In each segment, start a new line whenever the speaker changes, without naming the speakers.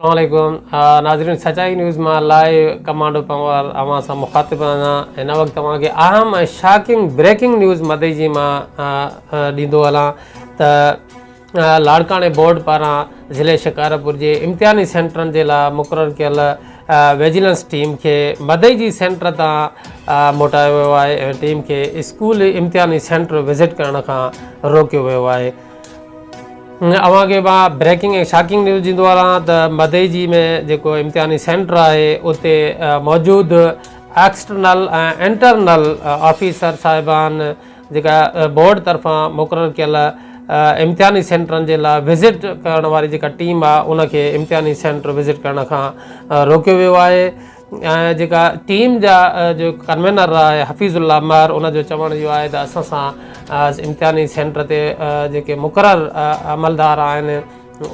السلام عليڪم ناظرين سچائي نيوز مان لائيو ڪمانڊو پنوار اوهان سان مخاطب آهيان هن وقت اوهان کي اهم ۽ شاڪنگ بريڪنگ نيوز مدئي جي مان ڏيندو هلان ته لاڙڪاڻي بورڊ پاران ضلعي شڪارپور جي امتحاني سينٽرن جي لاء مقرر ڪيل ويجيلنس ٽيم کي مدئي جي سينٽر تان موٽايو ويو آهي ۽ ٽيم کي اسڪول امتحاني سينٽر وزٽ ڪرڻ کان روڪيو ويو آهي اوهان کي مان بريڪنگ ۽ شاڪنگ نيوز ڏيندو هلان ته مدئجي ۾ جيڪو امتحاني سينٽر آهي اتي موجود ايڪسٽرنل ۽ انٽرنل آفيسر صاحبان جيڪا بورڊ طرفان مقرر ڪيل امتحاني سينٽرن جي لاء وزٽ ڪرڻ واري جيڪا ٽيم آهي ان کي امتحاني سينٽر وزٽ ڪرڻ کان روڪيو ويو آهي ۽ جيڪا ٽيم جا جو ڪنوينر آهي حفيظ الله مهر ان جو چوڻ اهو آهي ته اسان سان امتحاني سينٽر تي جيڪي مقرر عملدار آهن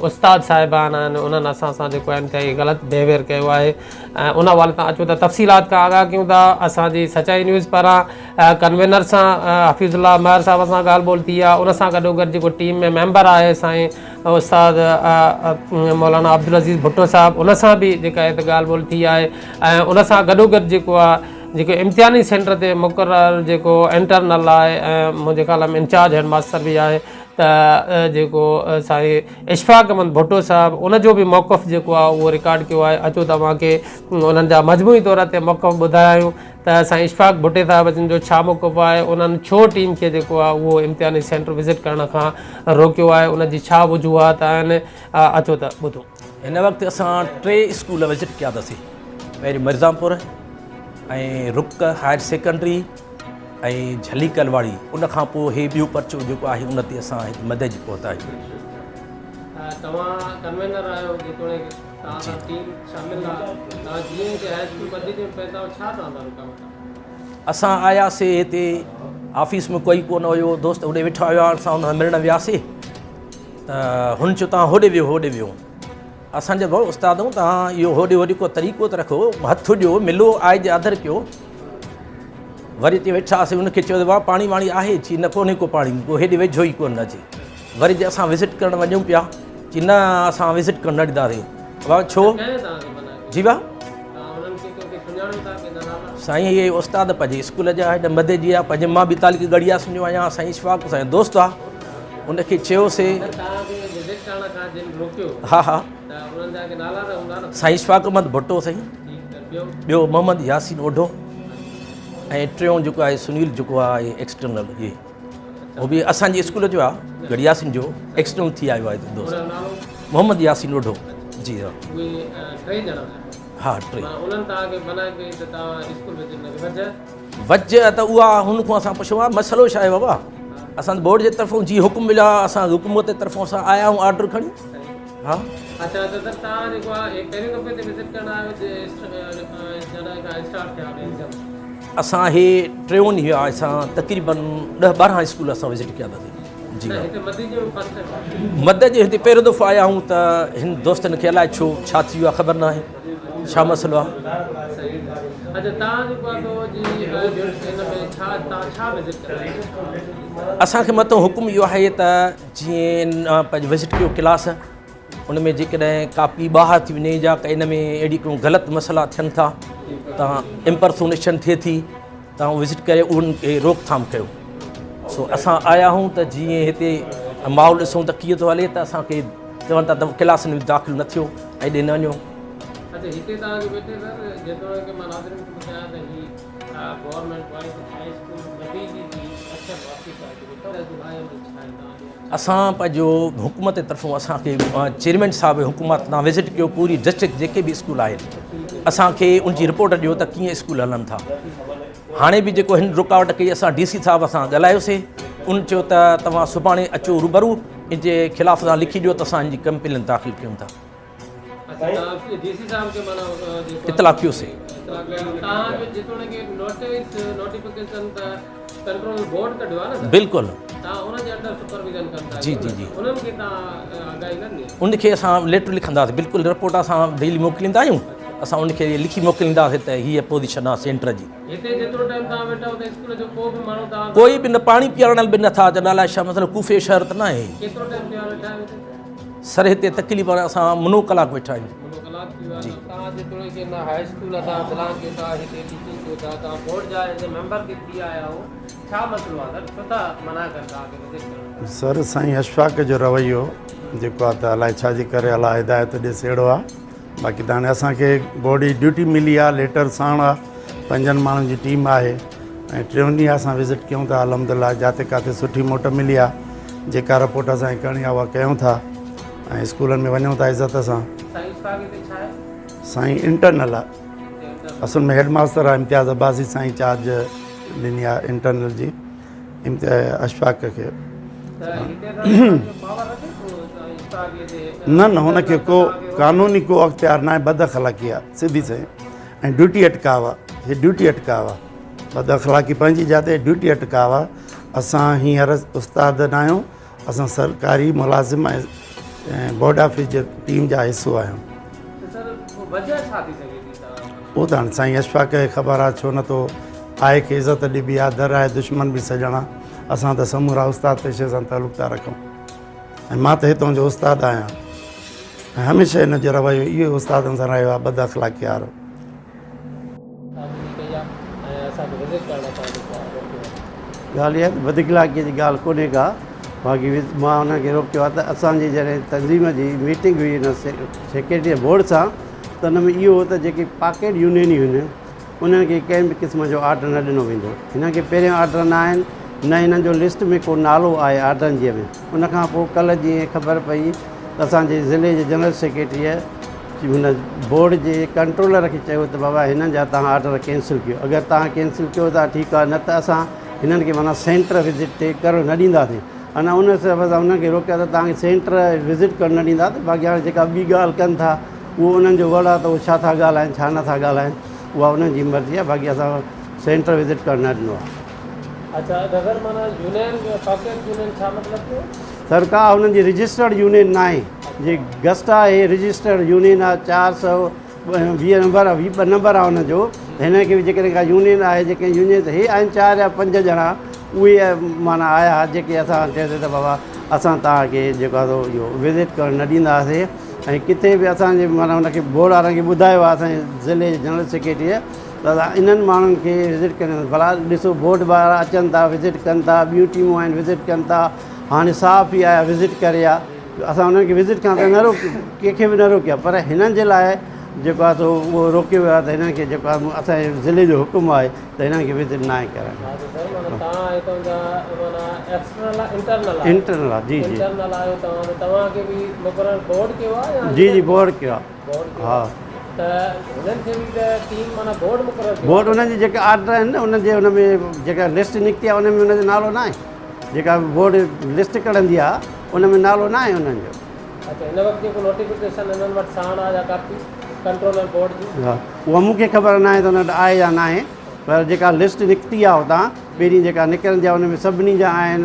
استاد صاحبان آهن انهن اسان سان جيڪو آهي انتهائي غلط بهيويئر ڪيو آهي ۽ ان حوالي سان اچو ته تفصيلات کان آگاهه ڪيون ٿا اسان جي سچائي نيوز پاران ڪنوينر سان حفيظ الله مهر صاحب سان ڳالهه ٻولهه ٿي آهي ان سان گڏو گڏ جيڪو ٽيم ۾ ميمبر آهي سائين استاد مولانا عبدالعزيز ڀٽو صاحب ان سان به جيڪا آهي ته ڳالهه ٻولهه ٿي آهي ۽ ان سان گڏو گڏ جيڪو آهي جيڪو امتحاني سينٽر تي مقرر جيڪو انٽرنل آهي ۽ منهنجي خيال ۾ انچارج هيڊ ماستر به آهي ته جيڪو سائين اشفاق احمد ڀٽو صاحب ان جو به موقف جيڪو آهي اهو رڪارڊ ڪيو آهي اچو ته اوهان کي انهن جا مجموعي طور تي موقف ٻڌايا ته سائين اشفاق ڀٽي صاحب جن جو ڇا موقف آهي انهن ڇو ٽيم کي جيڪو آهي اهو امتحاني سينٽر وزٽ ڪرڻ کان روڪيو آهي ان جي ڇا وجوهات آهن اچو ته ٻڌون.
هن وقت اسان ٽي اسڪول وزٽ ڪيا اٿاسي پهريون مرزاپور ۽ رڪ هائر سيڪنڊري ۽ جھلي ڪلواڙي ان کان پوء هي ٻيو پرچو جيڪو آهي ان تي اسان هت مدئجي پهتا آهيون.
توهان ڪنوينر آهيو جيتوڻيڪ توهان سان ٽيم شامل آ توهان جيئن هتي هاء اسڪول مدئجي ۾ پهتا آهيو ڇا توهان تان رڪاوٽ آ؟
اسان آياسي هتي آفيس ۾ ڪوئي ڪونه هيو دوست هوڏي ويٺا هيا اسان ان سان ملڻ وياسي ته هن چيو توهان هوڏي ويهو هوڏي ويهو اسان چيو ڀائو استاد آهيون توهان اهو هوڏي هوڏي ڪو طريقو ته رکو هٿ ڏيو ملو آئي جي آڌر ڪيو وري اتي ويٺاسي ان کي چيو ته بابا پاڻي واڻي آهي چي نه ڪونهي ڪو پاڻي ڪو هيڏي ويجهو ئي ڪونه اچي وري جي اسان وزٽ ڪرڻ وڃون پيا چي نه اسان وزٽ ڪرڻ نه ڏينداسين بابا ڇو جي با سائين اهي استاد پنهنجي اسڪول جا هيڏ مدي جي آ پنهنجي مان به تعلقي ڳڙهي ياسين جو آهيان سائين اشفاق اسان جو دوست آ ان کي چيوسي ها ها سائين اشفاق احمد ڀٽو سائين ٻيو محمد ياسين اوڍو ۽ ٽيون جيڪو آهي سنيل جيڪو آهي ايڪسٽرنل اهي هو به اسان جي اسڪول جو آهي ڳڙهي ياسين جو ايڪسٽرنل ٿي آيو آهي دوست محمد ياسين اوڍو جي ها ها ٽي وجه ته اها هن کان اسان پڇيو آهي مسئلو ڇا آهي بابا اسان بورڊ جي طرفون جي حڪم مليو آهي اسان حڪومت جي طرفون اسان آيا آهيون آرڊر کڻي ها.
اڇا ته سر توهان جيڪو آهي هي پهريون دفعي هتي وزٽ ڪرڻ آيا آهيو جڏهن کان اسٽارٽ ٿيا آهن ايگزام؟
اسان هي ٽيون ڏينهن آهي اسان تقريبن ڏهه 12 اسڪول اسان وزٽ ڪيا اٿاسين جي
ها هتي مدي جو فرسٽ ٽائيم آهي
مدي جي هتي پهريون دفعو آيا آهيون ته هن دوستن کي الائي ڇو ڇا ٿي ويو آهي خبر نه آهي ڇا مسئلو آهي
صحيح اڇا توهان جيڪو آهي سو جي هن ۾ ڇا توهان ڇا وزٽ ڪرڻ آيا آهيو
اسان کي متو حڪم اهو آهي ته جيئن پنهنجو وزٽ ڪيو ڪلاس ان ۾ جيڪڏهن ڪاپي ٻاهر ٿي وڃي يا ڪا ان ۾ اهڙي ڪو غلط مسئلا ٿين ٿا تان امپرسونيشن ٿئي ٿي تان وزٽ ڪري انهن کي روڪٿام ڪيو سو اسان آيا آهيون ته جيئن هتي ماحول ڏسون ته ڪيئن ٿو هلي ته اسانکي چون ٿا ته ڪلاسن ۾ داخل نه ٿيو ۽ ڏي نه وڃو.
اچا هتي توهان کي ويٺي سر جيتوڻيڪ مان ناظرين کي ٻڌايان ته هي government boys high school Madeji جي اصل آفيس آهي جيڪو
اسان پنهنجو حڪومت جي طرفون اسان کي چيئرمين صاحب حڪومت تان وزٽ ڪيو پوري ڊسٽرڪٽ جيڪي به اسڪول آهن اسان کي ان جي رپورٽ ڏيو ته ڪيئن اسڪول هلن ٿا هاڻي به جيڪو هن رڪاوٽ ڪئي اسان ڊي سي صاحب سان ڳالهايوسي ان چيو ته توهان سڀاڻي اچو روبرو ان جي خلاف سان لکي ڏيو ته اسان ان جي ڪمپلين داخل ڪيون ٿا اطلاع ڪيوسي. بلڪل جي جي جي ان کي اسان ليٽر لکنداسين بلڪل رپورٽ اسان ڊيلي موڪليندا آهيون اسان ان کي لکي موڪلينداسين ته هيء پوزيشن آهي سينٽر جي ڪوئي به نه پاڻي پيارڻ به نٿا اچن الائي ڇا مسئلو ڪوفي شهر ته ناهي سر هتي تقريبن اسان منو ڪلاڪ ويٺا آهيون.
بلاڪ ٿي ويو آهي ته توهان جيتوڻيڪ هن هاء اسڪول تان بلانگ ڪيو ٿا هتي ٽيچنگ ڪيو ٿا توهان بورڊ جا ايز اي ميمبر به ٿي آيا آهيو ڇا مسئلو آهي سر ڇو ٿا منع ڪن توهان کي وزٽ ڪرڻ کان.
سر سائين اشفاق جو رويو جيڪو آهي ته الائي ڇا جي ڪري الله هدايت ڏيس اهڙو آهي باقي ته هاڻي اسان کي بورڊ جي ڊيوٽي ملي آهي ليٽر ساڻ آهي پنجن ماڻهن جي ٽيم آهي ۽ ٽيون ڏينهن اسان وزٽ ڪيون ٿا الحمد لله جاتي ڪاٿي سٺي موٽ ملي آهي جيڪا رپورٽ اسان کي ڪرڻي آهي اها ڪيون ٿا ۽ اسڪولن ۾ وڃون ٿا عزت سان.
سائين اشفاق هتي ڇا آهي؟
سائين انٽرنل آ اصل ۾ هيڊ ماستر آ امتياز عباسي سائين چارج ڏني آ انٽرنل جي اشفاق کي. نه نه هن کي ڪو قانوني ڪو اختيار ناهي بد اخلاقي آ سڌي سائين ۽ ڊيوٽي اٽڪاء آ هي ڊيوٽي اٽڪاء آ بد اخلاقي پنهنجي جاء تي ڊيوٽي اٽڪاء آ اسان هينئر استاد ناهيون اسان سرڪاري ملازم ۽ بورڊ آفيس جي ٽيم جا حصو آهيون.
ته سر پوء وجه ڇا ٿي سگهي ٿي توهان.
اهو ته هاڻي سائين اشفاق کي خبر آهي ڇو نٿو آهي کي عزت ڏبي آهي در آهي دشمن به سڄڻ آهي اسان ته سمورا استاد پيشي سان تعلق ٿا رکون ۽ مان ته هتان جو استاد آهيان ۽ هميشه هن جو رويو اهو ئي استادن سان رهيو آهي بد اخلاقي وارو.
ڳالهه اها آهي ته بداخلاقيء جي ڳالهه ڪونهي ڪا، باقي مان انهن کي روڪيو آهي ته اسان جي جڏهن تنظيم جي ميٽنگ هئي ان سيڪريٽري بورڊ سان ته ان ۾ اهو هو ته جيڪي پاڪيٽ يونينيون هيون انهن کي ڪنهن به قسم جو آرڊر نه ڏنو ويندو. هنن کي پهريون آرڊر نه آهن نه هنن جو لسٽ ۾ ڪو نالو آهي آرڊرن جي ۾. ان کان پوء ڪلهه جيئن خبر پئي ته اسان جي ضلعي جي جنرل سيڪريٽريء هن بورڊ جي ڪنٽرولر کي چيو ته بابا هنن جا توهان آرڊر ڪينسل ڪيو اگر توهان ڪينسل ڪيو ٿا ٺيڪ آهي نه ته اسان هنن کي معنيٰ سينٽر وزٽ تي ڪرڻ نه ڏينداسين انا ان حساب سان انهن کي روڪيو ته توهان کي سينٽر وزٽ ڪرڻ نه ڏينداسين باقي هاڻي جيڪا ٻي ڳالهه ڪن ٿا اهو انهن جو وڙ آهي ته اهو ڇا ٿا ڳالهائن ڇا نٿا ڳالهائن اها انهن جي مرضي آهي باقي اسان سينٽر وزٽ ڪرڻ نه ڏنو آهي.
اڇا نظر معنيٰ يونين پاڪيٽ يونين ڇا مطلب ٿيو؟
سر ڪا هنن جي رجسٽرڊ يونين ناهي جي گسٽا آهي رجسٽرڊ يونين آهي 420 نمبر آهي 22 نمبر آهي هن جو هن کي به جيڪڏهن ڪا يونين آهي جيڪي يونين هي آهن چار يا پنج ڄڻا اهي معنيٰ آيا جيڪي اسان چيوسي ته بابا اسان توهان کي جيڪو آهي سو اهو وزٽ ڪرڻ نه ڏينداسي ۽ ڪٿي به اسان جي معنيٰ هن کي بورڊ وارن کي ٻڌايو آهي اسان جي ضلعي جي جنرل سيڪريٽريء ته اسان انهن ماڻهن کي وزٽ ڪرڻ ڀلا ڏسو بورڊ وارا اچن ٿا وزٽ ڪن ٿا ٻيون ٽيمون آهن وزٽ ڪن ٿا هاڻي صحافي آيا وزٽ ڪري آ اسان انهن کي وزٽ کان ته نه روڪيو ڪنهن کي به نه روڪيو پر هنن جي لاء جيڪو آهي سو اهو روڪيو ويو آهي ته هنن کي جيڪو آهي اسان جي ضلعي جو حڪم آهي ته هنن کي وزٽ ناهي ڪرائڻو. انٽرنل آهي جي جي جي جي بورڊ ڪيو آهي ها بورڊ انهن جي جيڪي آرڊر آهن نه انهن جي ان ۾ جيڪا لسٽ نڪتي آهي ان ۾ انهن جو نالو ناهي. جيڪا بورڊ لسٽ ڪڍندي آ ان ۾ نالو ناهي انهن جو.
اڇا هن وقت جيڪو نوٽيفڪيشن انهن وٽ ساڻ آ يا ڪاپي ڪنٽرولر بورڊ جي.
ها اها مون کي خبر ناهي ته انهن وٽ آهي يا ناهي پر جيڪا لسٽ نڪتي آ اتان پهرين جيڪا نڪرندي آ ان ۾ سڀني جا آهن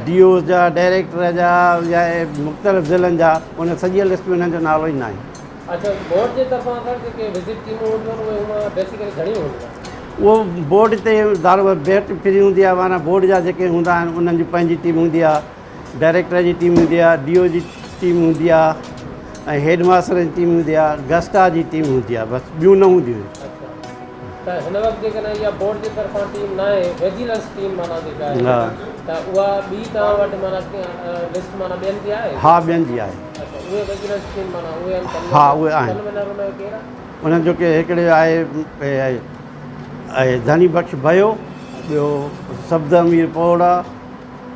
ڊي اوز جا ڊائريڪٽر جا يا مختلف ضلعن جا ان سڄي لسٽ ۾ انهن جو نالو ئي ناهي.
اڇا بورڊ جي طرفان سر جيڪي وزٽ ٽيمون هونديون آهن اهي هونء بيسيڪلي گهڻيون هونديون آهن؟
اهو بورڊ تي دارو بيٽ فري هوندي آهي معنيٰ بورڊ جا جيڪي هوندا آهن انهن جي پنهنجي ٽيم هوندي آهي ڊائريڪٽر جي ٽيم هوندي آهي ڊي او جي ٽيم هوندي آهي ۽ هيڊ ماستر جي ٽيم هوندي آهي گسٽا جي ٽيم هوندي آهي بس ٻيون نه هونديون آهن.
اڇا ته هن وقت جيڪڏهن اها بورڊ جي طرفان ٽيم ناهي ويجيلنس ٽيم معنيٰ جيڪا آهي ته اها ٻي توهان وٽ معنيٰ لسٽ معنيٰ ٻين جي آهي؟
ها ٻين جي آهي. ها اهي آهن انهن جو ڪي هڪڙي آهي ڌڻي بخش ڀيو ٻيو صفدر امير پوڙا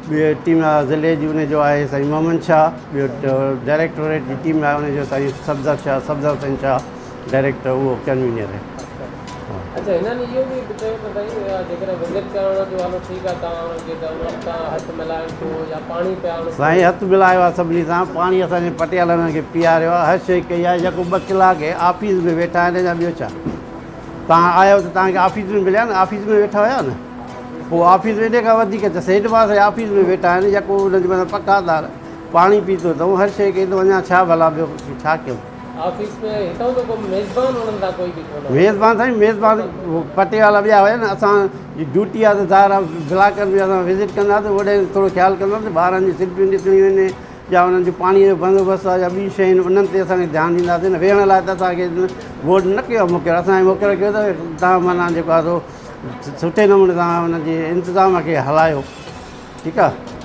ٻيو ٽيم آهي ضلعي جي ان جو آهي سائين محمد شاهه ٻيو ڊائريڪٽوريٽ جي ٽيم آهي ان جو سائين صفدر شاهه صفدر حسين شاهه ڊائريڪٽر اهو ڪنوينر آهي.
اڇا هنن اهو به چيو ته سائين جيڪڏهن وزٽ ڪرڻ جو هلو ٺيڪ آهي توهان انهن کي ته انهن سان هٿ ملائڻ ٿيو يا پاڻي پيارڻ ٿيو.
سائين هٿ ملايو آهي سڀني سان پاڻي اسان جي پٽيالن انهن کي پياريو آهي هر شيء ڪئي آهي يڪو ٻه ڪلاڪ هي آفيس ۾ ويٺا آهن يا ٻيو ڇا توهان آيو ته توهان کي آفيس ۾ مليا نه آفيس ۾ ويٺا هيا نه پوء آفيس ۾ انهي کان وڌيڪ ڇا سيٺ ماستر آفيس ۾ ويٺا آهن يڪو انهن جي مٿان پکا تار پاڻي پيتو اٿئون هر شيء ڪئي اٿئون اڃا ڇا ڀلا ٻيو ڇا ڪيون.
آفيس ۾ هتان ته ڪو ميزبان انهن سان ڪوئي به ڪونه هو.
ميزبان سائين ميزبان پٽيوالا ٻيا هيا نه اسان جي ڊيوٽي آ ته ظاهر آ بلاڪن ۾ اسان وزٽ ڪنداسين اوڏي ٿورو خيال ڪنداسين ٻارن جي سلپيون ڏسڻيون آهن يا انهن جو پاڻي جو بندوبست آهي يا ٻيون شيون آهن انهن تي اسان کي ڌيان ڏينداسين نه ويهڻ لاء ته اسان کي بورڊ نه ڪيو آهي مقرر اسان کي مقرر ڪيو ته توهان معنيٰ جيڪو آهي سو سٺي نموني سان ان جي انتظام کي هلايو ٺيڪ آهي.